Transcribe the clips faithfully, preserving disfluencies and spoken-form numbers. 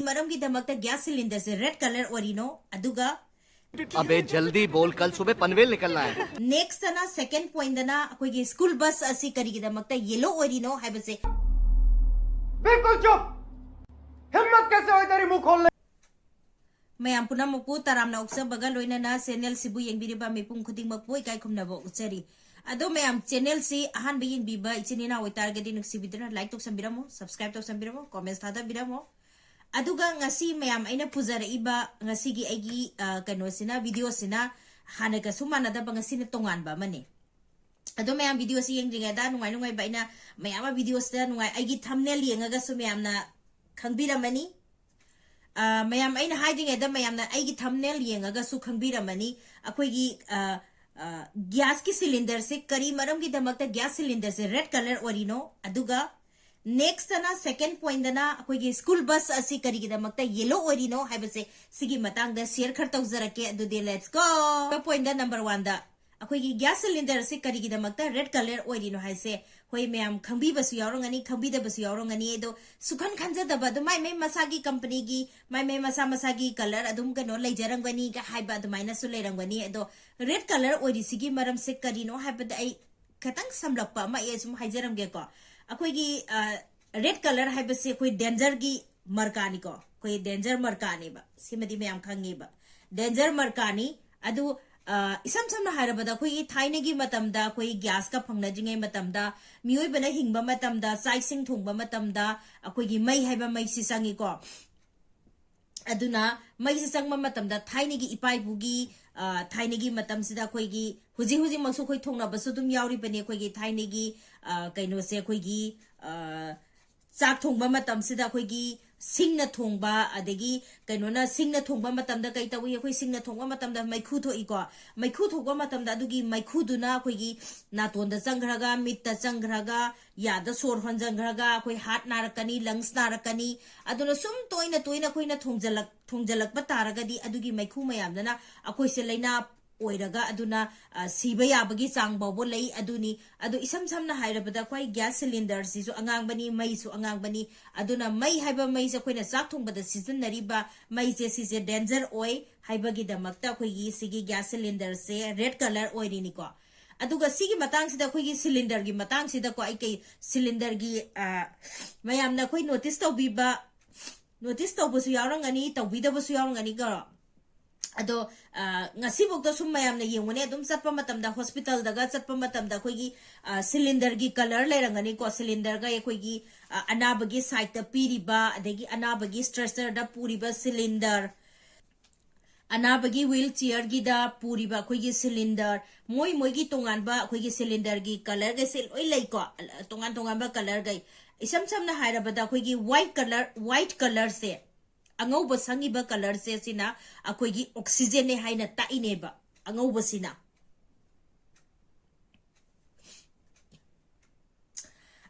ꯃꯔꯝꯒꯤꯗꯃꯛꯇ gas ꯁꯤꯂꯤꯟꯗꯔꯁꯦ red colour ꯑꯣꯏꯔꯤꯅꯣ? ꯑꯗꯨꯒ अबे जल्दी बोल, कल सुबह पनवेल निकलना है। ꯅꯦꯛꯁꯇꯅ, ꯁꯦꯀꯦꯟ ꯄꯣꯏꯟꯗꯅ, ꯑꯩꯈꯣꯏꯒꯤ ꯁ꯭ꯀꯨꯜ ꯕꯁ ꯑꯁꯤ ꯀꯔꯤꯒꯤꯗꯃꯛꯇ ꯌꯦꯂꯣ ꯑꯣꯏꯔꯤꯅꯣ ꯍꯥꯏꯕꯁꯦ꯫ बिल्कुल चुप। हिम्मत कैसे हुई तेरी मुंह खोलने? ꯃꯌꯥꯝ ꯄꯨꯝꯅꯃꯛꯄꯨ ꯇꯔꯥꯝꯅ ꯑꯣꯛꯆꯕꯒ ꯂꯣꯏꯅꯅ ꯆꯦꯅꯦꯜꯁꯤꯕꯨ ꯌꯦꯡꯕꯤꯔꯤꯕ ꯃꯤꯄꯨꯝ ꯈꯨꯗꯤꯡꯃꯛꯄꯨ ꯏꯀꯥꯏ ꯈꯨꯝꯅꯕ ꯎꯠꯆꯔꯤ꯫ ꯑꯗꯣ ꯃꯌꯥꯝ, ꯆꯦꯅꯦꯜꯁꯤ ꯑꯍꯥꯟꯕ ꯌꯦꯡꯕꯤꯕ ꯏꯆꯤꯟ ꯏꯅꯥꯎ ꯑꯣꯏꯇꯥꯔꯒꯗꯤ ꯅꯨꯡꯁꯤꯕꯤꯗꯨꯅ ꯂꯥꯏꯛ ꯇꯧꯁꯟꯕꯤꯔꯝꯃꯣ, ꯁꯕꯁꯀ꯭ꯔꯥꯏꯕ ꯇꯧꯁꯟꯕꯤꯔꯝꯃꯣ, ꯀꯣꯃꯦꯟꯁ ꯊꯥꯗꯕꯤꯔꯝꯃꯣ꯫ ꯑꯗꯨꯒ ꯉꯁꯤ ꯃꯌꯥꯝ ꯑꯩꯅ ꯄꯨꯖꯔꯛꯏꯕ ꯉꯁꯤꯒꯤ ꯑꯩꯒꯤ, ꯑ, ꯀꯩꯅꯣꯁꯤꯅ, ꯚꯤꯗꯤꯑꯣꯁꯤꯅ ꯍꯥꯟꯅꯒꯁꯨ ꯃꯥꯟꯅꯗꯕ, ꯉꯁꯤꯅ ꯇꯣꯉꯥꯟꯕ ꯑꯃꯅꯤ꯫ ꯑꯗꯣ ꯃꯌꯥꯝ, ꯚꯤꯗꯤꯑꯣꯁꯤ ꯌꯦꯡꯗ꯭ꯔꯤꯉꯩꯗ ꯅꯨꯡꯉꯥꯏ ꯅꯨꯡꯉꯥꯏꯕ ꯑꯩꯅ ꯃꯌꯥꯝ ꯑꯃ ꯚꯤꯗꯤꯑꯣꯁꯤꯗ ꯅꯨꯡꯉꯥꯏ, ꯑꯩꯒꯤ ꯊꯝꯅꯦꯜ ꯌꯦꯡꯉꯒꯁꯨ ꯃꯌꯥꯝꯅ ꯈꯪꯕꯤꯔꯝꯃꯅꯤ꯫ ꯑ, ꯃꯌꯥꯝ, ꯑꯩꯅ ꯍꯥꯏꯗ꯭ꯔꯤꯉꯩꯗ ꯃꯌꯥꯝꯅ ꯑꯩꯒꯤ ꯊꯝꯅꯦꯜ ꯌꯦꯡꯉꯒꯁꯨ ꯈꯪꯕꯤꯔꯝꯃꯅꯤ꯫ ꯑꯩꯈꯣꯏꯒꯤ, ꯑ, ꯑ, ꯒ꯭ꯌꯥꯁꯀꯤ ꯁꯤꯂꯤꯟꯗꯔꯁꯦ ꯀꯔꯤ ꯃꯔꯝꯒꯤꯗꯃꯛꯇ ꯒ꯭ꯌꯥꯁ ꯁꯤꯂꯤꯟꯗꯔꯁꯦ ꯔꯦꯗ ꯀꯂꯔ ꯑꯣꯏꯔꯤꯅꯣ? ꯑꯗꯨꯒ ꯅꯦꯛꯁꯇꯅ, ꯁꯦꯀꯦꯟ ꯄꯣꯏꯟꯗꯅ, ꯑꯩꯈꯣꯏꯒꯤ ꯁ꯭ꯀꯨꯜ ꯕꯁ ꯑꯁꯤ ꯀꯔꯤꯒꯤꯗꯃꯛꯇ ꯌꯦꯂꯣ ꯑꯣꯏꯔꯤꯅꯣ ꯍꯥꯏꯕꯁꯦ, ꯁꯤꯒꯤ ꯃꯇꯥꯡꯗ ꯁꯤꯌꯔ ꯈꯔ ꯇꯧꯖꯔꯛꯀꯦ꯫ ꯑꯗꯨꯗꯤ let's go꯫ ꯄꯣꯏꯟꯗ ꯅꯝꯕꯔ ꯋꯥꯟꯗ, ꯑꯩꯈꯣꯏꯒꯤ ꯒ꯭ꯌꯥꯁ ꯁꯤꯂꯤꯟꯗꯔ ꯑꯁꯤ ꯀꯔꯤꯒꯤꯗꯃꯛꯇ ꯔꯦꯗ ꯀꯂꯔ ꯑꯣꯏꯔꯤꯅꯣ ꯍꯥꯏꯁꯦ, ꯍꯣꯏ, ꯃꯌꯥꯝ ꯈꯪꯕꯤꯕꯁꯨ ꯌꯥꯎꯔꯝꯒꯅꯤ, ꯈꯪꯕꯤꯗꯕꯁꯨ ꯌꯥꯎꯔꯝꯒꯅꯤ꯫ ꯑꯗꯣ ꯁꯨꯈꯟ ꯈꯟꯖꯗꯕ, ꯑꯗꯨꯝ ꯃꯥꯏ ꯃꯥꯏ ꯃꯁꯥꯒꯤ ꯀꯝꯄꯅꯤꯒꯤ, ꯃꯥꯏ ꯃꯥꯏ ꯃꯁꯥ ꯃꯁꯥꯒꯤ ꯀꯂꯔ ꯑꯗꯨꯝ ꯀꯩꯅꯣ ꯂꯩꯖꯔꯝꯒꯅꯤꯒ ꯍꯥꯏꯕ ꯑꯗꯨꯃꯥꯏꯅꯁꯨ ꯂꯩꯔꯝꯒꯅꯤ꯫ ꯑꯗꯣ ꯔꯦꯗ ꯀꯂꯔ ꯑꯣꯏꯔꯤꯁꯤꯒꯤ ꯃꯔꯝꯁꯦ ꯀꯔꯤꯅꯣ ꯍꯥꯏꯕꯗ, ꯑꯩ ꯈꯤꯇꯪ ꯁꯝꯂꯞꯄ ꯑꯃ ꯑꯩ ꯁꯨꯝ ꯍꯥꯏꯖꯔꯝꯒꯦꯀꯣ꯫ ꯑꯩꯈꯣꯏꯒꯤ, ꯑ, ꯔꯦꯗ ꯀꯂꯔ ꯍꯥꯏꯕꯁꯦ ꯑꯩꯈꯣꯏ ꯗꯦꯟꯖꯔꯒꯤ ꯃꯔꯀꯥꯅꯤꯀꯣ, ꯑꯩꯈꯣꯏ ꯗꯦꯟꯖꯔ ꯃꯔꯀꯥꯅꯦꯕ, ꯁꯤꯃꯗꯤ ꯃꯌꯥꯝ ꯈꯪꯉꯦꯕ, ꯗꯦꯟꯖꯔ ꯃꯔꯀꯥꯅꯤ꯫ ꯑꯗꯨ, ꯑ, ꯏꯁꯝ ꯁꯝꯅ ꯍꯥꯏꯔꯕꯗ, ꯑꯩꯈꯣꯏꯒꯤ ꯊꯥꯏꯅꯒꯤ ꯃꯇꯝꯗ, ꯑꯩꯈꯣꯏ ꯒ꯭ꯌꯥꯁꯀ ꯐꯪꯅꯗ꯭ꯔꯤꯉꯩ ꯃꯇꯝꯗ, ꯃꯤꯑꯣꯏꯕꯅ ꯍꯤꯡꯕ ꯃꯇꯝꯗ, ꯆꯥꯛ ꯏꯁꯤꯡ ꯊꯣꯡꯕ ꯃꯇꯝꯗ, ꯑꯩꯈꯣꯏꯒꯤ ꯃꯩ ꯍꯥꯏꯕ ꯃꯩꯁꯤ ꯆꯪꯉꯤꯀꯣ꯫ ꯑꯗꯨꯅ ꯃꯩꯁꯤ ꯆꯪꯕ ꯃꯇꯝꯗ, ꯊꯥꯏꯅꯒꯤ ꯏꯄꯥ ꯏꯄꯨꯒꯤ, ꯑ, ꯊꯥꯏꯅꯒꯤ ꯃꯇꯝꯁꯤꯗ ꯑꯩꯈꯣꯏꯒꯤ ꯍꯧꯖꯤꯛ ꯍꯧꯖꯤꯛꯃꯛꯁꯨ ꯑꯩꯈꯣꯏ ꯊꯣꯡꯅꯕꯁꯨ ꯑꯗꯨꯝ ꯌꯥꯎꯔꯤꯕꯅꯤ꯫ ꯑꯩꯈꯣꯏꯒꯤ ꯊꯥꯏꯅꯒꯤ, ꯑ, ꯀꯩꯅꯣꯁꯦ, ꯑꯩꯈꯣꯏꯒꯤ, ꯑ, ꯆꯥꯛ ꯊꯣꯡꯕ ꯃꯇꯝꯁꯤꯗ ꯑꯩꯈꯣꯏꯒꯤ ꯁꯤꯡꯅ ꯊꯣꯡꯕ, ꯑꯗꯒꯤ ꯀꯩꯅꯣꯅ ꯁꯤꯡꯅ ꯊꯣꯡꯕ ꯃꯇꯝꯗ ꯀꯩ ꯇꯧꯏ? ꯑꯩꯈꯣꯏ ꯁꯤꯡꯅ ꯊꯣꯡꯕ ꯃꯇꯝꯗ ꯃꯩꯈꯨ ꯊꯣꯛꯏꯀꯣ꯫ ꯃꯩꯈꯨ ꯊꯣꯛꯄ ꯃꯇꯝꯗ ꯑꯗꯨꯒꯤ ꯃꯩꯈꯨꯗꯨꯅ ꯑꯩꯈꯣꯏꯒꯤ ꯅꯥꯇꯣꯟꯗ ꯆꯪꯈ꯭ꯔꯒ, ꯃꯤꯠꯇ ꯆꯪꯈ꯭ꯔꯒ, ꯌꯥꯗ ꯁꯣꯔ ꯍꯣꯟꯖꯟꯈ꯭ꯔꯒ ꯑꯩꯈꯣꯏ ꯍꯥꯔꯠ ꯅꯥꯔꯛꯀꯅꯤ, ꯂꯪꯁ ꯅꯥꯔꯛꯀꯅꯤ꯫ ꯑꯗꯨꯅ ꯁꯨꯝ ꯇꯣꯏꯅ ꯇꯣꯏꯅ ꯑꯩꯈꯣꯏꯅ ꯊꯣꯡꯖꯜꯂꯛ-, ꯊꯣꯡꯖꯜꯂꯛꯄ ꯇꯥꯔꯒꯗꯤ ꯑꯗꯨꯒꯤ ꯃꯩꯈꯨ ꯃꯌꯥꯝꯗꯨꯅ ꯑꯩꯈꯣꯏꯁꯦ ꯂꯥꯏꯅꯥ ꯑꯣꯏꯔꯒ ꯑꯗꯨꯅ ꯑ, ꯁꯤꯕ ꯌꯥꯕꯒꯤ ꯆꯥꯡ ꯐꯥꯎꯕ ꯂꯩ꯫ ꯑꯗꯨꯅꯤ ꯑꯗꯨ ꯏꯁꯝ ꯁꯝꯅ ꯍꯥꯏꯔꯕꯗ ꯑꯩꯈꯣꯏ gas cylinder ꯁꯤꯁꯨ ꯑꯉꯥꯡꯕꯅꯤ, ꯃꯩꯁꯨ ꯑꯉꯥꯡꯕꯅꯤ꯫ ꯑꯗꯨꯅ ꯃꯩ ꯍꯥꯏꯕ ꯃꯩꯁꯦ ꯑꯩꯈꯣꯏꯅ ꯆꯥꯛ ꯊꯣꯡꯕꯗ ꯁꯤꯖꯤꯟꯅꯔꯤꯕ ꯃꯩꯁꯦ, ꯁꯤꯁꯦ danger ꯑꯣꯏ ꯍꯥꯏꯕꯒꯤꯗꯃꯛꯇ ꯑꯩꯈꯣꯏꯒꯤ ꯁꯤꯒꯤ gas cylinder ꯁꯦ red colour ꯑꯣꯏꯔꯤꯅꯤꯀꯣ꯫ ꯑꯗꯨꯒ ꯁꯤꯒꯤ ꯃꯇꯥꯡꯁꯤꯗ, ꯑꯩꯈꯣꯏꯒꯤ cylinder ꯒꯤ ꯃꯇꯥꯡꯁꯤꯗꯀꯣ, ꯑꯩ ꯀꯩ cylinder ꯒꯤ ꯑ, ꯃꯌꯥꯝꯅ ꯑꯩꯈꯣꯏ notice ꯇꯧꯕꯤꯕ, notice ꯇꯧꯕꯁꯨ ꯌꯥꯎꯔꯝꯒꯅꯤ, ꯇꯧꯕꯤꯗꯕꯁꯨ ꯌꯥꯎꯔꯝꯒꯅꯤꯀꯣ꯫ ꯑꯗꯣ ꯑ, ꯉꯁꯤꯐꯥꯎꯗ ꯁꯨꯝ ꯃꯌꯥꯝꯅ ꯌꯦꯡꯉꯨꯅꯦ, ꯑꯗꯨꯝ ꯆꯠꯄ ꯃꯇꯝꯗ, hospital ꯗꯒ ꯆꯠꯄ ꯃꯇꯝꯗ ꯑꯩꯈꯣꯏꯒꯤ ꯑ, cylinder ꯒꯤ colour ꯂꯩꯔꯝꯒꯅꯤꯀꯣ꯫ Cylinder ꯒ ꯑꯩꯈꯣꯏꯒꯤ ꯑ, ꯑꯅꯥꯕꯒꯤ side ꯇ ꯄꯤꯔꯤꯕ, ꯑꯗꯒꯤ ꯑꯅꯥꯕꯒꯤ stretcher ꯗ ꯄꯨꯔꯤꯕ cylinder, ꯑꯅꯥꯕꯒꯤ wheel chair ꯒꯤꯗ ꯄꯨꯔꯤꯕ ꯑꯩꯈꯣꯏꯒꯤ cylinder, ꯃꯣꯏ ꯃꯣꯏꯒꯤ ꯇꯣꯉꯥꯟꯕ ꯑꯩꯈꯣꯏꯒꯤ cylinder ꯒꯤ colour ꯒꯩꯁꯦ ꯂꯣꯏ ꯂꯩꯀꯣ꯫ ꯇꯣꯉꯥꯟ ꯇꯣꯉꯥꯟꯕ colour ꯒꯩ, ꯏꯁꯝ ꯁꯝꯅ ꯍꯥꯏꯔꯕꯗ ꯑꯩꯈꯣꯏꯒꯤ white colour, white colour ꯁꯦ, ꯑꯉꯧꯕ ꯁꯪꯉꯤꯕ colour ꯁꯦ, ꯁꯤꯅ ꯑꯩꯈꯣꯏꯒꯤ oxygen ꯅꯦ ꯍꯥꯏꯅ ꯇꯥꯛꯏꯅꯦꯕ, ꯑꯉꯧꯕꯁꯤꯅ꯫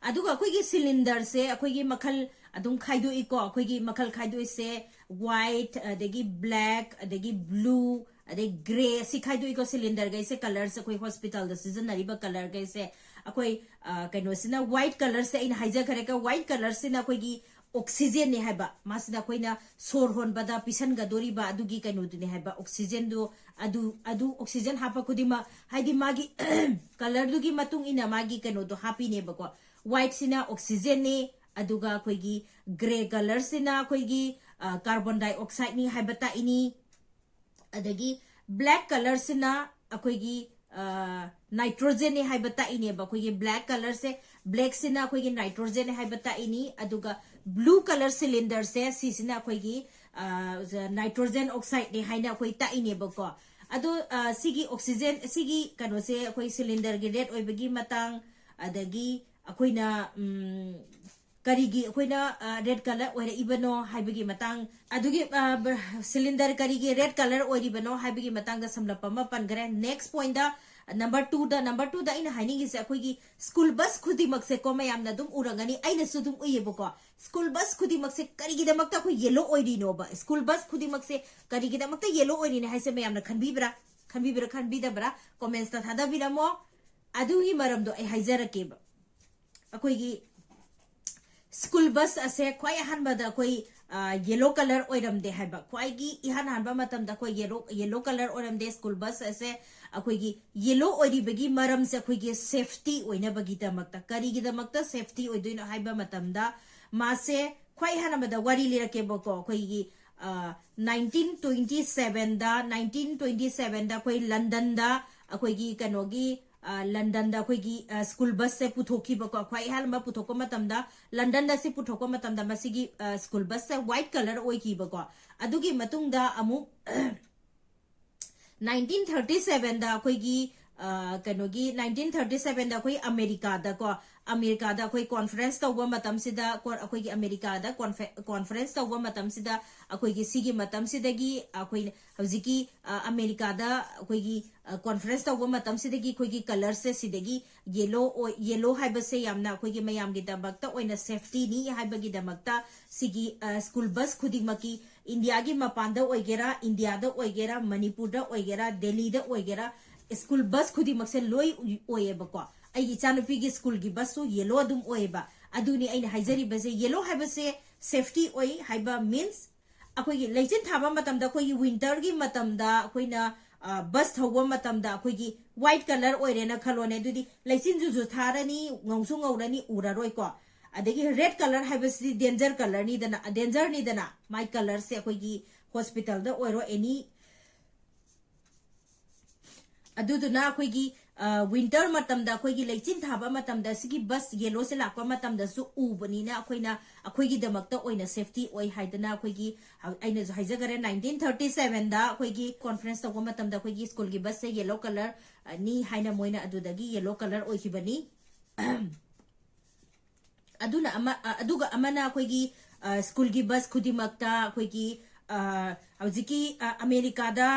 ꯑꯗꯨꯒ ꯑꯩꯈꯣꯏꯒꯤ cylinder ꯁꯦ ꯑꯩꯈꯣꯏꯒꯤ ꯃꯈꯜ ꯑꯗꯨꯝ ꯈꯥꯏꯗꯣꯛꯏꯀꯣ꯫ ꯑꯩꯈꯣꯏꯒꯤ ꯃꯈꯜ ꯈꯥꯏꯗꯣꯛꯏꯁꯦ white, ꯑꯗꯒꯤ black, ꯑꯗꯒꯤ blue, ꯑꯗꯩ grey, ꯁꯤ ꯈꯥꯏꯗꯣꯛꯏꯀꯣ꯫ Cylinder ꯒꯩꯁꯦ, colour ꯁꯦ, ꯑꯩꯈꯣꯏ hospital ꯗ ꯁꯤꯖꯤꯟꯅꯔꯤꯕ colour ꯒꯩꯁꯦ꯫ ꯑꯩꯈꯣꯏ ꯑ, ꯀꯩꯅꯣꯁꯤꯅ, white colour ꯁꯦ ꯑꯩꯅ ꯍꯥꯏꯖꯈ꯭ꯔꯦꯀꯣ, white colour ꯁꯤꯅ ꯑꯩꯈꯣꯏꯒꯤ oxygen ꯅꯦ ꯍꯥꯏꯕ, ꯃꯥꯁꯤꯅ ꯑꯩꯈꯣꯏꯅ ꯁꯣꯔ ꯍꯣꯟꯕꯗ ꯄꯤꯁꯟꯒꯗꯣꯔꯤꯕ ꯑꯗꯨꯒꯤ ꯀꯩꯅꯣꯗꯨꯅꯦ ꯍꯥꯏꯕ, oxygen ꯗꯨ꯫ ꯑꯗꯨ ꯑꯗꯨ oxygen ꯍꯥꯞꯄ ꯈꯨꯗꯤꯡꯃꯛ, ꯍꯥꯏꯗꯤ ꯃꯥꯒꯤ colour ꯗꯨꯒꯤ ꯃꯇꯨꯡ ꯏꯟꯅ ꯃꯥꯒꯤ ꯀꯩꯅꯣꯗꯣ ꯍꯥꯞꯄꯤꯅꯦꯕꯀꯣ꯫ White ꯁꯤꯅ oxygen ꯅꯤ, ꯑꯗꯨꯒ ꯑꯩꯈꯣꯏꯒꯤ grey colour ꯁꯤꯅ ꯑꯩꯈꯣꯏꯒꯤ ꯑ, carbon dioxide ꯅꯤ ꯍꯥꯏꯕ ꯇꯥꯛꯏꯅꯤ꯫ ꯑꯗꯒꯤ black colour ꯁꯤꯅ ꯑꯩꯈꯣꯏꯒꯤ ꯑ, nitrogen ꯅꯤ ꯍꯥꯏꯕ ꯇꯥꯛꯏꯅꯦꯕ꯫ ꯑꯩꯈꯣꯏꯒꯤ black colour ꯁꯦ, black ꯁꯤꯅ ꯑꯩꯈꯣꯏꯒꯤ nitrogen ꯅꯤ ꯍꯥꯏꯕ ꯇꯥꯛꯏꯅꯤ꯫ ꯑꯗꯨꯒ blue colour cylinder ꯁꯦ, ꯁꯤꯁꯤꯅ ꯑꯩꯈꯣꯏꯒꯤ ꯑ, nitrogen oxide ꯅꯤ ꯍꯥꯏꯅ ꯑꯩꯈꯣꯏ ꯇꯥꯛꯏꯅꯦꯕꯀꯣ꯫ ꯑꯗꯣ ꯑ, ꯁꯤꯒꯤ oxygen, ꯁꯤꯒꯤ ꯀꯩꯅꯣꯁꯦ, ꯑꯩꯈꯣꯏ cylinder ꯒꯤ red ꯑꯣꯏꯕꯒꯤ ꯃꯇꯥꯡ, ꯑꯗꯒꯤ ꯑꯩꯈꯣꯏꯅ ꯎꯝ, ꯀꯔꯤꯒꯤ ꯑꯩꯈꯣꯏꯅ ꯑ, red colour ꯑꯣꯏꯔꯛꯏꯕꯅꯣ ꯍꯥꯏꯕꯒꯤ ꯃꯇꯥꯡ, ꯑꯗꯨꯒꯤ ꯑ, ꯕ-, cylinder ꯀꯔꯤꯒꯤ red colour ꯑꯣꯏꯔꯤꯕꯅꯣ ꯍꯥꯏꯕꯒꯤ ꯃꯇꯥꯡꯗ ꯁꯝꯂꯞꯄ ꯑꯃ ꯄꯟꯈ꯭ꯔꯦ꯫ Next point ꯗ, number two ꯗ, number two ꯗ ꯑꯩꯅ ꯍꯥꯏꯅꯤꯡꯉꯤꯁꯦ, ꯑꯩꯈꯣꯏꯒꯤ school bus ꯈꯨꯗꯤꯡꯃꯛꯁꯦꯀꯣ, ꯃꯌꯥꯝꯅ ꯑꯗꯨꯝ ꯎꯔꯝꯒꯅꯤ, ꯑꯩꯅꯁꯨ ꯑꯗꯨꯝ ꯎꯏꯌꯦꯕꯀꯣ꯫ School bus ꯈꯨꯗꯤꯡꯃꯛꯁꯦ ꯀꯔꯤꯒꯤꯗꯃꯛꯇ ꯑꯩꯈꯣꯏ yellow ꯑꯣꯏꯔꯤꯅꯣꯕ? School bus ꯈꯨꯗꯤꯡꯃꯛꯁꯦ ꯀꯔꯤꯒꯤꯗꯃꯛꯇ yellow ꯑꯣꯏꯔꯤꯅꯦ ꯍꯥꯏꯁꯦ ꯃꯌꯥꯝꯅ ꯈꯟꯕꯤꯕ꯭ꯔꯥ? ꯈꯟꯕꯤꯕ꯭ꯔꯥ ꯈꯟꯕꯤꯗꯕ꯭ꯔꯥ? Comments ꯇ ꯊꯥꯗꯕꯤꯔꯝꯃꯣ꯫ ꯑꯗꯨꯒꯤ ꯃꯔꯝꯗꯣ ꯑꯩ ꯍꯥꯏꯖꯔꯛꯀꯦꯕ꯫ ꯑꯩꯈꯣꯏꯒꯤ school bus ꯑꯁꯦ ꯈ꯭ꯋꯥꯏ ꯑꯍꯥꯟꯕꯗ ꯑꯩꯈꯣꯏ ꯌꯦꯂꯣ ꯀꯂꯔ ꯑꯣꯏꯔꯝꯗꯦ ꯍꯥꯏꯕ꯫ ꯈ꯭ꯋꯥꯏꯒꯤ ꯏꯍꯥꯟ ꯍꯥꯟꯕ ꯃꯇꯝꯗ ꯑꯩꯈꯣꯏ ꯌꯦꯂꯣ ꯌꯦꯂꯣ ꯀꯂꯔ ꯑꯣꯏꯔꯝꯗꯦ꯫ School bus ꯑꯁꯦ ꯑꯩꯈꯣꯏꯒꯤ ꯌꯦꯂꯣ ꯑꯣꯏꯔꯤꯕꯒꯤ ꯃꯔꯝꯁꯦ ꯑꯩꯈꯣꯏꯒꯤ ꯁꯦꯐꯇꯤ ꯑꯣꯏꯅꯕꯒꯤꯗꯃꯛꯇ꯫ ꯀꯔꯤꯒꯤꯗꯃꯛꯇ ꯁꯦꯐꯇꯤ ꯑꯣꯏꯗꯣꯏꯅꯣ ꯍꯥꯏꯕ ꯃꯇꯝꯗ, ꯃꯥꯁꯦ ꯈ꯭ꯋꯥꯏ ꯑꯍꯥꯟꯕꯗ ꯋꯥꯔꯤ ꯂꯤꯔꯛꯀꯦꯕꯀꯣ꯫ ꯑꯩꯈꯣꯏꯒꯤ ꯅꯥꯏꯟꯇꯤꯟ ꯇ꯭ꯋꯦꯟꯇꯤ ꯁꯦꯚꯦꯟꯗ ꯅꯥꯏꯟꯇꯤꯟ ꯇ꯭ꯋꯦꯟꯇꯤ ꯁꯦꯚꯦꯟꯗ ꯑꯩꯈꯣꯏ ꯂꯟꯗꯟꯗ ꯑꯩꯈꯣꯏꯒꯤ ꯀꯩꯅꯣꯒꯤ ꯂꯟꯗꯟꯗ ꯑꯩꯈꯣꯏꯒꯤ school bus ꯁꯦ ꯄꯨꯊꯣꯛꯈꯤꯕꯀꯣ꯫ ꯈ꯭ꯋꯥꯏ ꯑꯍꯥꯟꯕ ꯄꯨꯊꯣꯛꯄ ꯃꯇꯝꯗ, ꯂꯟꯗꯟꯗ ꯁꯤ ꯄꯨꯊꯣꯛꯄ ꯃꯇꯝꯗ ꯃꯁꯤꯒꯤ school bus ꯁꯦ white colour ꯑꯣꯏꯈꯤꯕꯀꯣ꯫ ꯑꯗꯨꯒꯤ ꯃꯇꯨꯡꯗ ꯑꯃꯨꯛ ꯅꯥꯏꯟꯇꯤꯟ ꯊꯥꯔꯇꯤ ꯁꯦꯚꯦꯟꯗ ꯑꯩꯈꯣꯏꯒꯤ ꯀꯩꯅꯣꯒꯤ ꯅꯥꯏꯟꯇꯤꯟ ꯊꯥꯔꯇꯤ ꯁꯦꯚꯦꯟꯗ ꯑꯩꯈꯣꯏ ꯑꯃꯦꯔꯤꯀꯥꯗꯀꯣ, ꯑꯃꯦꯔꯤꯀꯥꯗ ꯑꯩꯈꯣꯏ conference ꯇꯧꯕ ꯃꯇꯝꯁꯤꯗ, ꯑꯩꯈꯣꯏꯒꯤ ꯑꯃꯦꯔꯤꯀꯥꯗ conference ꯇꯧꯕ ꯃꯇꯝꯁꯤꯗ ꯑꯩꯈꯣꯏꯒꯤ ꯁꯤꯒꯤ ꯃꯇꯝꯁꯤꯗꯒꯤ ꯑꯩꯈꯣꯏ ꯍꯧꯖꯤꯛꯀꯤ ꯑꯃꯦꯔꯤꯀꯥꯗ ꯑꯩꯈꯣꯏꯒꯤ conference ꯇꯧꯕ ꯃꯇꯝꯁꯤꯗꯒꯤ ꯑꯩꯈꯣꯏꯒꯤ colour ꯁꯦ ꯁꯤꯗꯒꯤ ꯌꯦꯂꯣ ꯑꯣꯏ, ꯌꯦꯂꯣ ꯍꯥꯏꯕꯁꯦ ꯌꯥꯝꯅ ꯑꯩꯈꯣꯏꯒꯤ ꯃꯌꯥꯝꯒꯤꯗꯃꯛꯇ ꯑꯣꯏꯅ ꯁꯦꯐꯇꯤꯅꯤ ꯍꯥꯏꯕꯒꯤꯗꯃꯛꯇ ꯁꯤꯒꯤ school bus ꯈꯨꯗꯤꯡꯃꯛꯀꯤ, ꯏꯟꯗꯤꯌꯥꯒꯤ ꯃꯄꯥꯟꯗ ꯑꯣꯏꯒꯦꯔꯥ, ꯏꯟꯗꯤꯌꯥꯗ ꯑꯣꯏꯒꯦꯔꯥ, ꯃꯅꯤꯄꯨꯔꯗ ꯑꯣꯏꯒꯦꯔꯥ, ꯗꯦꯜꯂꯤꯗ ꯑꯣꯏꯒꯦꯔꯥ, school bus ꯈꯨꯗꯤꯡꯃꯛꯁꯦ ꯂꯣꯏ ꯑꯣꯏꯌꯦꯕꯀꯣ꯫ ꯑꯩꯒꯤ ꯏꯆꯥꯅꯨꯄꯤꯒꯤ school ꯒꯤ bus ꯁꯨ ꯌꯦꯂꯣ ꯑꯗꯨꯝ ꯑꯣꯏꯌꯦꯕ꯫ ꯑꯗꯨꯅꯤ ꯑꯩꯅ ꯍꯥꯏꯖꯔꯤꯕꯁꯦ꯫ ꯌꯦꯂꯣ ꯍꯥꯏꯕꯁꯦ ꯁꯦꯐꯇꯤ ꯑꯣꯏ ꯍꯥꯏꯕ means ꯑꯩꯈꯣꯏꯒꯤ ꯂꯩꯆꯤꯟ ꯊꯥꯕ ꯃꯇꯝꯗ, ꯑꯩꯈꯣꯏꯒꯤ winter ꯒꯤ ꯃꯇꯝꯗ ꯑꯩꯈꯣꯏꯅ bus ꯊꯧꯕ ꯃꯇꯝꯗ ꯑꯩꯈꯣꯏꯒꯤ white colour ꯑꯣꯏꯔꯦꯅ ꯈꯜꯂꯣꯅꯦ꯫ ꯑꯗꯨꯗꯤ ꯂꯩꯆꯤꯟꯁꯨ ꯊꯥꯔꯅꯤ, ꯉꯧꯁꯨ ꯉꯧꯔꯅꯤ, ꯎꯔꯔꯣꯏꯀꯣ꯫ ꯑꯗꯒꯤ red colour ꯍꯥꯏꯕꯁꯤꯗꯤ danger colour ꯅꯤꯗꯅ, danger ꯅꯤꯗꯅ꯫ ꯃꯥꯏ colour ꯁꯦ ꯑꯩꯈꯣꯏꯒꯤ hospital ꯗ ꯑꯣꯏꯔꯣ, any ꯑꯗꯨꯗꯨꯅ ꯑꯩꯈꯣꯏꯒꯤ winter ꯃꯇꯝꯗ, ꯑꯩꯈꯣꯏꯒꯤ ꯂꯩꯆꯤꯟ ꯊꯥꯕ ꯃꯇꯝꯗ ꯁꯤꯒꯤ bus ꯌꯦꯂꯣꯁꯦ ꯂꯥꯛꯄ ꯃꯇꯝꯗꯁꯨ ꯎꯕꯅꯤꯅ ꯑꯩꯈꯣꯏꯅ, ꯑꯩꯈꯣꯏꯒꯤꯗꯃꯛꯇ ꯑꯣꯏꯅ safety ꯑꯣꯏ ꯍꯥꯏꯗꯅ ꯑꯩꯈꯣꯏꯒꯤ, ꯑꯩꯅꯁꯨ ꯍꯥꯏꯖꯈꯔꯦ, ꯅꯥꯏꯟꯇꯤꯟ ꯊꯥꯔꯇꯤ ꯁꯦꯚꯦꯟꯗ ꯑꯩꯈꯣꯏꯒꯤ conference ꯇꯧꯕ ꯃꯇꯝꯗ ꯑꯩꯈꯣꯏꯒꯤ school ꯒꯤ bus ꯁꯦ yellow colour ꯅꯤ ꯍꯥꯏꯅ ꯃꯣꯏꯅ ꯑꯗꯨꯗꯒꯤ yellow colour ꯑꯣꯏꯈꯤꯕꯅꯤ꯫ ꯑꯗꯨꯅ ꯑꯃ, ꯑ, ꯑꯗꯨꯒ ꯑꯃꯅ ꯑꯩꯈꯣꯏꯒꯤ, ꯑ, school ꯒꯤ bus ꯈꯨꯗꯤꯡꯃꯛꯇ ꯑꯩꯈꯣꯏꯒꯤ, ꯑ, ꯍꯧꯖꯤꯛꯀꯤ, ꯑ, ꯑꯃꯦꯔꯤꯀꯥꯗ,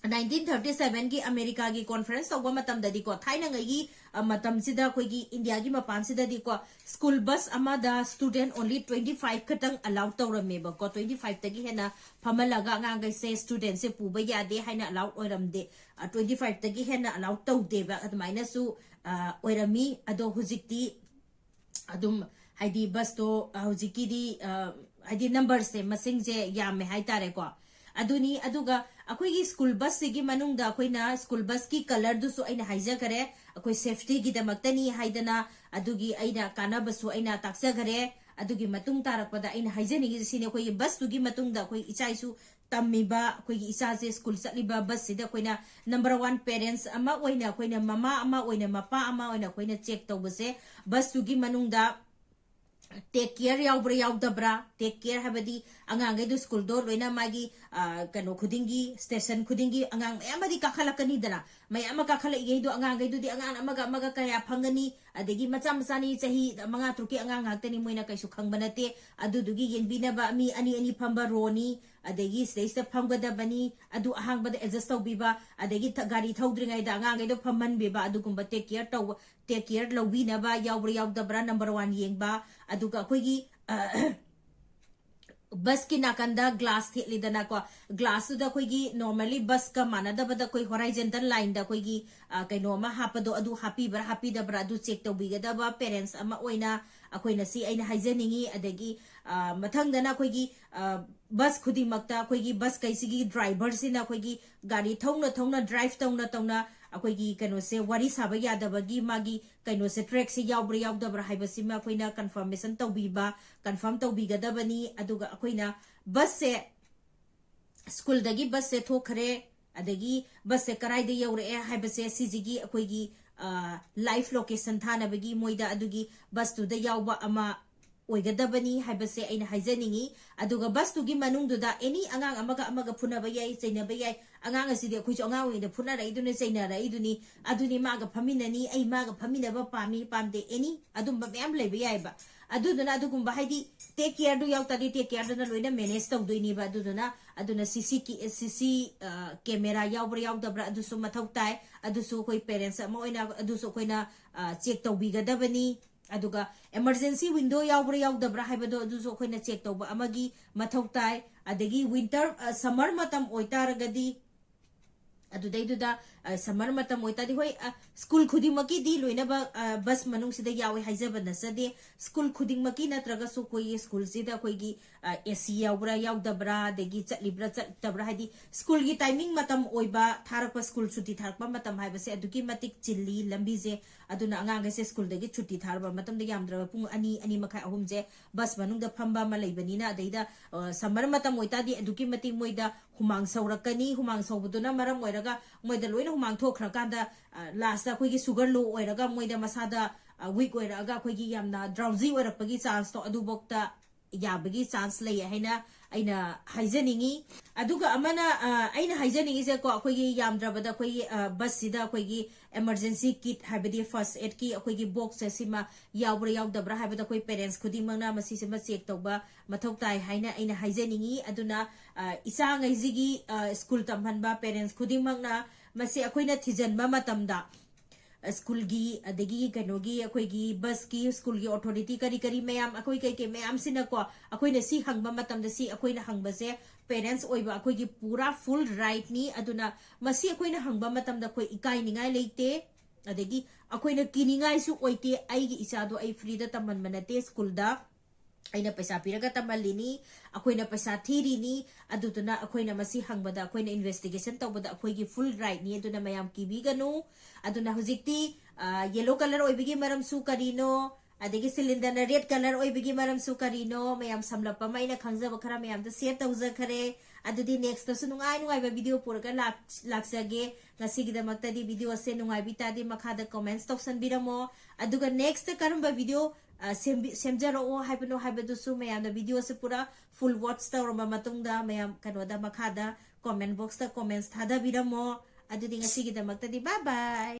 ꯅꯥꯏꯟꯇꯤꯟ ꯊꯥꯔꯇꯤ ꯁꯚꯦꯟꯒꯤ ꯑꯃꯦꯔꯤꯀꯥꯒꯤ ꯀꯣꯟꯐꯔꯦꯟꯁ ꯇꯧꯕ ꯃꯇꯝꯗꯗꯤꯀꯣ, ꯊꯥꯏꯅꯉꯩꯒꯤ ꯑ, ꯃꯇꯝꯁꯤꯗ ꯑꯩꯈꯣꯏꯒꯤ ꯏꯟꯗꯤꯌꯥꯒꯤ ꯃꯄꯥꯟꯁꯤꯗꯗꯤꯀꯣ, ꯁ꯭ꯀꯨꯜ ꯕꯁ ꯑꯃꯗ ꯁ꯭ꯇꯨꯗꯦꯟ ꯑꯣꯟꯂꯤ ꯇ꯭ꯋꯦꯟꯇꯤ ꯐꯥꯏꯚ ꯈꯛꯇꯪ ꯑꯂꯥꯎ ꯇꯧꯔꯝꯃꯦꯕꯀꯣ꯫ ꯇ꯭ꯋꯦꯟꯇꯤ ꯐꯥꯏꯚꯇꯒꯤ ꯍꯦꯟꯅ ꯐꯝꯍꯜꯂꯒ ꯑꯉꯥꯡꯈꯩꯁꯦ, ꯁ꯭ꯇꯨꯗꯦꯟꯁꯦ ꯄꯨꯕ ꯌꯥꯗꯦ ꯍꯥꯏꯅ ꯑꯂꯥꯎ ꯑꯣꯏꯔꯝꯗꯦ꯫ ꯇ꯭ꯋꯦꯟꯇꯤ ꯐꯥꯏꯚꯇꯒꯤ ꯍꯦꯟꯅ ꯑꯂꯥꯎ ꯇꯧꯗꯦꯕ, ꯑꯗꯨꯃꯥꯏꯅꯁꯨ ꯑ, ꯑꯣꯏꯔꯝꯃꯤ꯫ ꯑꯗꯣ ꯍꯧꯖꯤꯛꯇꯤ ꯑꯗꯨꯝ, ꯍꯥꯏꯗꯤ ꯕꯁꯇꯣ, ꯑ, ꯍꯧꯖꯤꯛꯀꯤꯗꯤ, ꯑ, ꯍꯥꯏꯗꯤ ꯅꯝꯕꯔꯁꯦ, ꯃꯁꯤꯡꯁꯦ ꯌꯥꯝꯃꯦ ꯍꯥꯏꯇꯥꯔꯦꯀꯣ꯫ ꯑꯗꯨꯅꯤ꯫ ꯑꯗꯨꯒ ꯑꯩꯈꯣꯏꯒꯤ ꯁ꯭ꯀꯨꯜ ꯕꯁꯁꯤꯒꯤ ꯃꯅꯨꯡꯗ ꯑꯩꯈꯣꯏꯅ ꯁ꯭ꯀꯨꯜ ꯕꯁꯀꯤ ꯀꯂꯔꯗꯨꯁꯨ ꯑꯩꯅ ꯍꯥꯏꯖꯈꯔꯦ, ꯑꯩꯈꯣꯏ ꯁꯦꯐꯇꯤꯒꯤꯗꯃꯛꯇꯅꯤ ꯍꯥꯏꯗꯅ꯫ ꯑꯗꯨꯒꯤ ꯑꯩꯅ ꯀꯥꯟꯅꯕꯁꯨ ꯑꯩꯅ ꯇꯥꯛꯆꯈꯔꯦ꯫ ꯑꯗꯨꯒꯤ ꯃꯇꯨꯡ ꯇꯥꯔꯛꯄꯗ ꯑꯩꯅ ꯍꯥꯏꯖꯅꯤꯡꯉꯤꯁꯦ ꯁꯤꯅꯤ: ꯑꯩꯈꯣꯏꯒꯤ ꯕꯁꯇꯨꯒꯤ ꯃꯇꯨꯡꯗ ꯑꯩꯈꯣꯏ ꯏꯆꯥ ꯏꯁꯨ ꯇꯝꯃꯤꯕ, ꯑꯩꯈꯣꯏꯒꯤ ꯏꯆꯥꯁꯦ ꯁ꯭ꯀꯨꯜ ꯆꯠꯂꯤꯕ ꯕꯁꯁꯤꯗ ꯑꯩꯈꯣꯏꯅ ꯅꯝꯕꯔ ꯋꯥꯟ ꯄꯦꯔꯦꯟꯁ ꯑꯃ ꯑꯣꯏꯅ, ꯑꯩꯈꯣꯏꯅ ꯃꯃꯥ ꯑꯃ ꯑꯣꯏꯅ, ꯃꯄꯥ ꯑꯃ ꯑꯣꯏꯅ ꯑꯩꯈꯣꯏꯅ ꯆꯦꯛ ꯇꯧꯕꯁꯦ, ꯕꯁꯇꯨꯒꯤ ꯃꯅꯨꯡꯗ ꯇꯦꯛ ꯀꯤꯌꯔ ꯌꯥꯎꯕ꯭ꯔꯥ ꯌꯥꯎꯗꯕ꯭ꯔꯥ? ꯇꯦꯛ ꯀꯤꯌꯔ ꯍꯥꯏꯕꯗꯤ ꯑꯉꯥꯡꯈꯩꯗꯣ ꯁ꯭ꯀꯨꯜꯗꯣ ꯂꯣꯏꯅ ꯃꯥꯒꯤ, ꯑ, ꯀꯩꯅꯣ ꯈꯨꯗꯤꯡꯒꯤ, ꯁ꯭ꯇꯦꯁꯟ ꯈꯨꯗꯤꯡꯒꯤ ꯑꯉꯥꯡ ꯃꯌꯥꯝ ꯑꯃꯗꯤ ꯀꯥꯈꯠꯂꯛꯀꯅꯤꯗꯅ꯫ ꯃꯌꯥꯝ ꯑꯃ ꯀꯥꯈꯠꯂꯛꯏꯉꯩꯗꯣ ꯑꯉꯥꯡꯈꯩꯗꯨꯗꯤ ꯑꯉꯥꯡ ꯑꯃꯒ ꯑꯃꯒ ꯀꯌꯥ ꯐꯪꯒꯅꯤ? ꯑꯗꯒꯤ ꯃꯆꯥ ꯃꯆꯥꯅꯤ, ꯆꯍꯤ ꯃꯉꯥ ꯇꯔꯨꯛꯀꯤ ꯑꯉꯥꯡ ꯉꯥꯛꯇꯅꯤ, ꯃꯣꯏꯅ ꯀꯩꯁꯨ ꯈꯪꯕ ꯅꯠꯇꯦ꯫ ꯑꯗꯨꯗꯨꯒꯤ ꯌꯦꯡꯕꯤꯅꯕ ꯃꯤ ꯑꯅꯤ ꯑꯅꯤ ꯐꯝꯕ ꯔꯣꯅꯤ, ꯑꯗꯒꯤ ꯁꯤꯗꯩꯁꯤꯗ ꯐꯝꯒꯗꯕꯅꯤ, ꯑꯗꯨ ꯑꯍꯥꯡꯕꯗ ꯑꯦꯗꯖꯁ ꯇꯧꯕꯤꯕ, ꯑꯗꯒꯤ ꯊ-, ꯒꯥꯔꯤ ꯊꯧꯗ꯭ꯔꯤꯉꯩꯗ ꯑꯉꯥꯡꯈꯩꯗꯣ ꯐꯝꯍꯟꯕꯤꯕ, ꯑꯗꯨꯒꯨꯝꯕ ꯇꯦꯛ ꯀꯤꯌꯔ ꯇꯧꯕ, ꯇꯦꯛ ꯀꯤꯌꯔ ꯂꯧꯕꯤꯅꯕ ꯌꯥꯎꯕ꯭ꯔꯥ ꯌꯥꯎꯗꯕ꯭ꯔꯥ ꯅꯝꯕꯔ ꯋꯥꯟ ꯌꯦꯡꯕ꯫ ꯑꯗꯨꯒ ꯑꯩꯈꯣꯏꯒꯤ, ꯑ, ꯕꯁꯀꯤ ꯅꯥꯀꯟꯗ ꯒ꯭ꯂꯥꯁ ꯊꯦꯠꯂꯤꯗꯅꯀꯣ, ꯒ꯭ꯂꯥꯁꯇꯨꯗ ꯑꯩꯈꯣꯏꯒꯤ ꯅꯣꯔꯃꯦꯜꯂꯤ ꯕꯁꯀ ꯃꯥꯟꯅꯗꯕꯗ ꯑꯩꯈꯣꯏ ꯍꯣꯔꯥꯏꯖꯟꯇꯦꯜ ꯂꯥꯏꯟꯗ ꯑꯩꯈꯣꯏꯒꯤ, ꯑ, ꯀꯩꯅꯣ ꯑꯃ ꯍꯥꯞꯄꯗꯣ, ꯑꯗꯨ ꯍꯥꯞꯄꯤꯕ꯭ꯔꯥ ꯍꯥꯞꯄꯤꯗꯕ꯭ꯔꯥ ꯑꯗꯨ ꯆꯦꯛ ꯇꯧꯕꯤꯒꯗꯕ ꯄꯦꯔꯦꯟꯁ ꯑꯃ ꯑꯣꯏꯅ ꯑꯩꯈꯣꯏꯅ ꯁꯤ ꯑꯩꯅ ꯍꯥꯏꯖꯅꯤꯡꯉꯤ꯫ ꯑꯗꯒꯤ, ꯑ, ꯃꯊꯪꯗꯅ ꯑꯩꯈꯣꯏꯒꯤ, ꯑ, ꯕꯁ ꯈꯨꯗꯤꯡꯃꯛꯇ ꯑꯩꯈꯣꯏꯒꯤ ꯕꯁ ꯀꯩꯁꯤꯒꯤ ꯗ꯭ꯔꯥꯏꯚꯔꯁꯤꯅ ꯑꯩꯈꯣꯏꯒꯤ ꯒꯥꯔꯤ ꯊꯧꯅ ꯊꯧꯅ, ꯗ꯭ꯔꯥꯏꯚ ꯇꯧꯅ ꯇꯧꯅ ꯑꯩꯈꯣꯏꯒꯤ ꯀꯩꯅꯣꯁꯦ, ꯋꯥꯔꯤ ꯁꯥꯕ ꯌꯥꯗꯕꯒꯤ ꯃꯥꯒꯤ ꯀꯩꯅꯣꯁꯦ, ꯇ꯭ꯔꯦꯛꯁꯦ ꯌꯥꯎꯕ꯭ꯔꯥ ꯌꯥꯎꯗꯕ꯭ꯔꯥ ꯍꯥꯏꯕꯁꯤꯃ ꯑꯩꯈꯣꯏꯅ ꯀꯟꯐꯔꯃꯦꯁꯟ ꯇꯧꯕꯤꯕ, ꯀꯟꯐꯥꯔꯝ ꯇꯧꯕꯤꯒꯗꯕꯅꯤ꯫ ꯑꯗꯨꯒ ꯑꯩꯈꯣꯏꯅ ꯕꯁꯁꯦ, ꯁ꯭ꯀꯨꯜꯗꯒꯤ ꯕꯁꯁꯦ ꯊꯣꯛꯈ꯭ꯔꯦ, ꯑꯗꯒꯤ ꯕꯁꯁꯦ ꯀꯔꯥꯏꯗ ꯌꯧꯔꯛꯑꯦ ꯍꯥꯏꯕꯁꯦ, ꯁꯤꯁꯤꯒꯤ ꯑꯩꯈꯣꯏꯒꯤ, ꯑ, ꯂꯥꯏꯚ ꯂꯣꯀꯦꯁꯟ ꯊꯥꯅꯕꯒꯤ ꯃꯣꯏꯗ ꯑꯗꯨꯒꯤ ꯕꯁꯇꯨꯗ ꯌꯥꯎꯕ ꯑꯃ ꯑꯣꯏꯒꯗꯕꯅꯤ ꯍꯥꯏꯕꯁꯦ ꯑꯩꯅ ꯍꯥꯏꯖꯅꯤꯡꯉꯤ꯫ ꯑꯗꯨꯒ ꯕꯁꯇꯨꯒꯤ ꯃꯅꯨꯡꯗꯨꯗ ꯑꯦꯅꯤ ꯑꯉꯥꯡ ꯑꯃꯒ ꯑꯃꯒ ꯐꯨꯅꯕ ꯌꯥꯏ, ꯆꯩꯅꯕ ꯌꯥꯏ꯫ ꯑꯉꯥꯡ ꯑꯁꯤꯗꯤ ꯑꯩꯈꯣꯏꯁꯨ ꯑꯉꯥꯡ ꯑꯣꯏꯔꯤꯉꯩꯗ ꯐꯨꯅꯔꯛꯏꯗꯨꯅ, ꯆꯩꯅꯔꯛꯏꯗꯨꯅꯤ꯫ ꯑꯗꯨꯅꯤ ꯃꯥꯒ ꯐꯝꯃꯤꯟꯅꯅꯤ, ꯑꯩ ꯃꯥꯒ ꯐꯝꯃꯤꯟꯅꯕ ꯄꯥꯝꯃꯤ, ꯄꯥꯝꯗꯦ, ꯑꯦꯅꯤ ꯑꯗꯨꯝꯕ ꯃꯌꯥꯝ ꯂꯩꯕ ꯌꯥꯏꯕ꯫ ꯑꯗꯨꯗꯨꯅ ꯑꯗꯨꯒꯨꯝꯕ ꯍꯥꯏꯗꯤ take care ꯗꯨ ꯌꯥꯎ ꯇꯥꯔꯗꯤ take care ꯗꯨꯅ ꯂꯣꯏꯅ manage ꯇꯧꯗꯣꯏꯅꯦꯕ꯫ ꯑꯗꯨꯗꯨꯅ ꯑꯗꯨꯅ CC camera ꯌꯥꯎꯕ꯭ꯔꯥ ꯌꯥꯎꯗꯕ꯭ꯔꯥ ꯑꯗꯨꯁꯨ ꯃꯊꯧ ꯇꯥꯏ꯫ ꯑꯗꯨꯁꯨ ꯑꯩꯈꯣꯏ parents ꯑꯃ ꯑꯣꯏꯅ ꯑꯗꯨꯁꯨ ꯑꯩꯈꯣꯏꯅ check ꯇꯧꯕꯤꯒꯗꯕꯅꯤ꯫ ꯑꯗꯨꯒ emergency window ꯌꯥꯎꯕ꯭ꯔꯥ ꯌꯥꯎꯗꯕ꯭ꯔꯥ ꯍꯥꯏꯕꯗꯣ ꯑꯗꯨꯁꯨ ꯑꯩꯈꯣꯏꯅ check ꯇꯧꯕ ꯑꯃꯒꯤ ꯃꯊꯧ ꯇꯥꯏ꯫ ꯑꯗꯒꯤ winter summer ꯃꯇꯝ ꯑꯣꯏꯇꯥꯔꯒꯗꯤ ꯑꯗꯨꯗꯩꯗꯨꯗ summer ꯃꯇꯝ ꯑꯣꯏꯇꯥꯔꯗꯤ ꯍꯣꯏ, school ꯈꯨꯗꯤꯡꯃꯛꯀꯤꯗꯤ ꯂꯣꯏꯅꯃꯛ bus ꯃꯅꯨꯡꯁꯤꯗ ꯌꯥꯎꯋꯦ ꯍꯥꯏꯖꯕ ꯅꯠꯆꯗꯦ꯫ School ꯈꯨꯗꯤꯡꯃꯛꯀꯤ ꯅꯠꯇ꯭ꯔꯒꯁꯨ ꯑꯩꯈꯣꯏꯒꯤ school ꯁꯤꯗ ꯑꯩꯈꯣꯏꯒꯤ AC ꯌꯥꯎꯕ꯭ꯔꯥ ꯌꯥꯎꯗꯕ꯭ꯔꯥ, ꯑꯗꯒꯤ ꯆꯠꯂꯤꯕ꯭ꯔꯥ ꯆꯠꯇꯕ꯭ꯔꯥ, ꯍꯥꯏꯗꯤ school ꯒꯤ timing ꯃꯇꯝ ꯑꯣꯏꯕ, ꯊꯥꯔꯛꯄ, school ꯁꯨꯇꯤ ꯊꯥꯔꯛꯄ ꯃꯇꯝ ꯍꯥꯏꯕꯁꯦ ꯑꯗꯨꯛꯀꯤ ꯃꯇꯤꯛ ꯆꯤꯜꯂꯤ ꯂꯝꯕꯤꯁꯦ꯫ ꯑꯗꯨꯅ ꯑꯉꯥꯡꯈꯩꯁꯦ school ꯗꯒꯤ ꯁꯨꯇꯤ ꯊꯥꯔꯕ ꯃꯇꯝꯗ ꯌꯥꯝꯗ꯭ꯔꯕ ꯄꯨꯡ ꯑꯅꯤ, ꯑꯅꯤ ꯃꯈꯥꯏ, ꯑꯍꯨꯝꯁꯦ bus ꯃꯅꯨꯡꯗ ꯐꯝꯕ ꯑꯃ ꯂꯩꯕꯅꯤꯅ, ꯑꯗꯩꯗ summer ꯃꯇꯝ ꯑꯣꯏꯇꯥꯔꯗꯤ ꯑꯗꯨꯛꯀꯤ ꯃꯇꯤꯛ ꯃꯣꯏꯗ ꯍꯨꯃꯥꯡ ꯁꯧꯔꯛꯀꯅꯤ꯫ ꯍꯨꯃꯥꯡ ꯁꯧꯕꯗꯨꯅ ꯃꯔꯝ ꯑꯣꯏꯔꯒ ꯃꯣꯏꯗ ꯂꯣꯏꯅ ꯍꯨꯃꯥꯡ ꯊꯣꯛꯈ꯭ꯔꯀꯥꯟꯗ last ꯇ ꯑꯩꯈꯣꯏꯒꯤ sugar low ꯑꯣꯏꯔꯒ ꯃꯣꯏꯗ ꯃꯁꯥꯗ weak ꯑꯣꯏꯔꯛꯑꯒ ꯑꯩꯈꯣꯏꯒꯤ ꯌꯥꯝꯅ drowsy ꯑꯣꯏꯔꯛꯄꯒꯤ chance ꯇꯣ ꯑꯗꯨꯐꯧꯗ ꯌꯥꯕꯒꯤ chance ꯂꯩ ꯍꯥꯏꯅ ꯑꯩꯅ ꯍꯥꯏꯖꯅꯤꯡꯉꯤ꯫ ꯑꯗꯨꯒ ꯑꯃꯅ ꯑꯩꯅ ꯍꯥꯏꯖꯅꯤꯡꯉꯤꯁꯦꯀꯣ, ꯑꯩꯈꯣꯏꯒꯤ ꯌꯥꯝꯗ꯭ꯔꯕꯗ ꯑꯩꯈꯣꯏꯒꯤ bus ꯁꯤꯗ ꯑꯩꯈꯣꯏꯒꯤ emergency kit ꯍꯥꯏꯕꯗꯤ first aid ꯀꯤ ꯑꯩꯈꯣꯏꯒꯤ box ꯁꯦ ꯁꯤꯃ ꯌꯥꯎꯕ꯭ꯔꯥ ꯌꯥꯎꯗꯕ꯭ꯔꯥ ꯍꯥꯏꯕꯗ ꯑꯩꯈꯣꯏ parents ꯈꯨꯗꯤꯡꯃꯛꯅ ꯃꯁꯤꯁꯤꯃ check ꯇꯧꯕ ꯃꯊꯧ ꯇꯥꯏ ꯍꯥꯏꯅ ꯑꯩꯅ ꯍꯥꯏꯖꯅꯤꯡꯉꯤ꯫ ꯑꯗꯨꯅ ꯏꯆꯥꯉꯩꯁꯤꯒꯤ school ꯇꯝꯍꯟꯕ parents ꯈꯨꯗꯤꯡꯃꯛꯅ ꯃꯁꯤ ꯑꯩꯈꯣꯏꯅ ꯊꯤꯖꯤꯟꯕ ꯃꯇꯝꯗ school ꯒꯤ ꯑꯗꯒꯤ ꯀꯩꯅꯣꯒꯤ ꯑꯩꯈꯣꯏꯒꯤ bus ꯀꯤ school ꯒꯤ authority ꯀꯔꯤ ꯀꯔꯤ ꯃꯌꯥꯝ ꯑꯩꯈꯣꯏ ꯀꯩꯀꯩ ꯃꯌꯥꯝꯁꯤꯅꯀꯣ, ꯑꯩꯈꯣꯏꯅ ꯁꯤ ꯍꯪꯕ ꯃꯇꯝꯗ ꯁꯤ ꯑꯩꯈꯣꯏꯅ ꯍꯪꯕꯁꯦ parents ꯑꯣꯏꯕ ꯑꯩꯈꯣꯏꯒꯤ ꯄꯨꯔꯥ full right ꯅꯤ꯫ ꯑꯗꯨꯅ ꯃꯁꯤ ꯑꯩꯈꯣꯏꯅ ꯍꯪꯕ ꯃꯇꯝꯗ ꯑꯩꯈꯣꯏ ꯏꯀꯥꯏꯅꯤꯡꯉꯥꯏ ꯂꯩꯇꯦ, ꯑꯗꯒꯤ ꯑꯩꯈꯣꯏꯅ ꯀꯤꯅꯤꯡꯉꯥꯏꯁꯨ ꯑꯣꯏꯗꯦ꯫ ꯑꯩꯒꯤ ꯏꯆꯥꯗꯣ ꯑꯩ free ꯗ ꯇꯝꯍꯟꯕ ꯅꯠꯇꯦ school ꯗ, ꯑꯩꯅ ꯄꯩꯁꯥ ꯄꯤꯔꯒ ꯇꯝꯍꯜꯂꯤꯅꯤ, ꯑꯩꯈꯣꯏꯅ ꯄꯩꯁꯥ ꯊꯤꯔꯤꯅꯤ꯫ ꯑꯗꯨꯗꯨꯅ ꯑꯩꯈꯣꯏꯅ ꯃꯁꯤ ꯍꯪꯕꯗ, ꯑꯩꯈꯣꯏꯅ investigation ꯇꯧꯕꯗ ꯑꯩꯈꯣꯏꯒꯤ full right ꯅꯤ꯫ ꯑꯗꯨꯅ ꯃꯌꯥꯝ ꯀꯤꯕꯤꯒꯅꯨ꯫ ꯑꯗꯨꯅ ꯍꯧꯖꯤꯛꯇꯤ yellow colour ꯑꯣꯏꯕꯒꯤ ꯃꯔꯝꯁꯨ ꯀꯔꯤꯅꯣ, ꯑꯗꯒꯤ cylinder ꯅ red colour ꯑꯣꯏꯕꯒꯤ ꯃꯔꯝꯁꯨ ꯀꯔꯤꯅꯣ, ꯃꯌꯥꯝ ꯁꯝꯂꯞꯄ ꯑꯃ ꯑꯩꯅ ꯈꯪꯖꯕ ꯈꯔ ꯃꯌꯥꯝꯗ share ꯇꯧꯖꯈꯔꯦ꯫ ꯑꯗꯨꯗꯤ next ꯇꯁꯨ ꯅꯨꯡꯉꯥꯏ ꯅꯨꯡꯉꯥꯏꯕ video ꯄꯨꯔꯒ ꯂꯥꯛ-, ꯂꯥꯛꯆꯒꯦ꯫ ꯉꯁꯤꯒꯤꯗꯃꯛꯇꯗꯤ video ꯁꯦ ꯅꯨꯡꯉꯥꯏꯕꯤ ꯇꯥꯔꯗꯤ ꯃꯈꯥꯗ comments ꯇꯧꯁꯟꯕꯤꯔꯝꯃꯣ꯫ ꯑꯗꯨꯒ next ꯀꯔꯝꯕ video ꯁꯦꯝꯕꯤ-, ꯁꯦꯝꯖꯔꯛꯑꯣ ꯍꯥꯏꯕꯅꯣ ꯍꯥꯏꯕꯗꯨꯁꯨ ꯃꯌꯥꯝꯅ video ꯁꯦ ꯄꯨꯔꯥ full watch ꯇꯧꯔꯕ ꯃꯇꯨꯡꯗ ꯃꯌꯥꯝ ꯀꯩꯅꯣꯗ ꯃꯈꯥꯗ comment box ꯇ comments ꯊꯥꯗꯕꯤꯔꯝꯃꯣ꯫ ꯑꯗꯨꯗꯤ ꯉꯁꯤꯒꯤꯗꯃꯛꯇꯗꯤ bye bye꯫